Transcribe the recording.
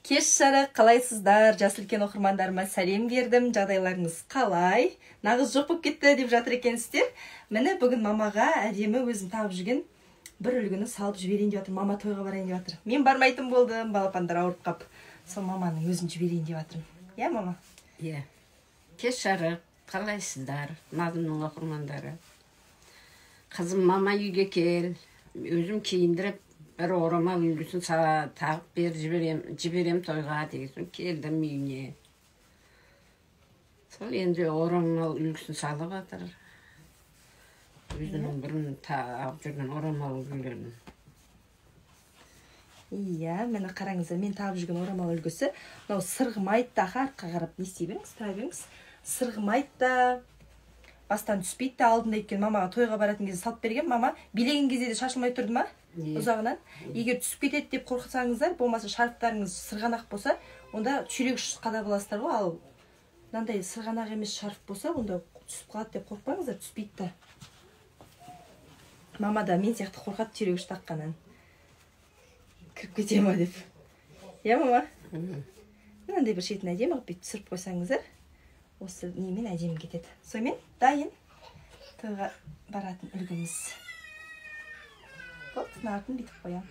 Кеш жарық, қалайсыздар? Жас үлкен оқырмандарыма сәлем бердім. Жағдайларыңыз қалай? Нағыз жоқ болып кетті деп жатыр екенсіздер. Міне, бүгін мамаға әдемі өзім тағып жүрген бір үлгіні салып жіберейін деп жатыр. Мама тойға барайын деп жатыр. Мен бармайтын болдым, балапандар ауырып қап. Сол маманың өзін жіберейін деп жатырмын. Иә, мама? Иә. Кеш жарық, қалайсыздар, Назымның оқырмандары? Қызым, мама, үйге кел. Өзім киіндіріп, бір орамал үлгісін тағып бер, жіберем тойға деген соң келдім үйіне. Сол енді орамал үлгісін салып жатыр. Өзінің бұрын тағып жүрген орамал үлгілерін. Иә, міне, қараңыздар, мен тағып жүрген орамал үлгісі. Мынау сырғымайды да, артқа қарап не істей беріңіз, тұра беріңіз. Сырғымайды да, бастан түспейді де. Алдында, өйткені мамаға тойға баратын кезде салып берген. Мама билеген кезде де шашылмай тұрды ма? Иә. Ұзағынан. Егер түсіп кетеді деп қорықсаңыздар, болмаса шарфтарыңыз сырғанақ болса, онда түйрегіш қадап аласыздар ғой. Ал мынандай сырғанақ емес шарф болса, онда түсіп қалады деп қорықпаңыздар, түспейді да. Мама да мен сияқты қорқады түйрегіш таққаннан. Кіріп кете ма деп. Иә, мама? Мынандай бір шетін әдемі қылып бүйтіп түсіріп қойсаңыздар, осы немен әдемі кетеді. Сонымен дайын тойға баратын үлгіміз. Болды, артын бүйтіп қоямын.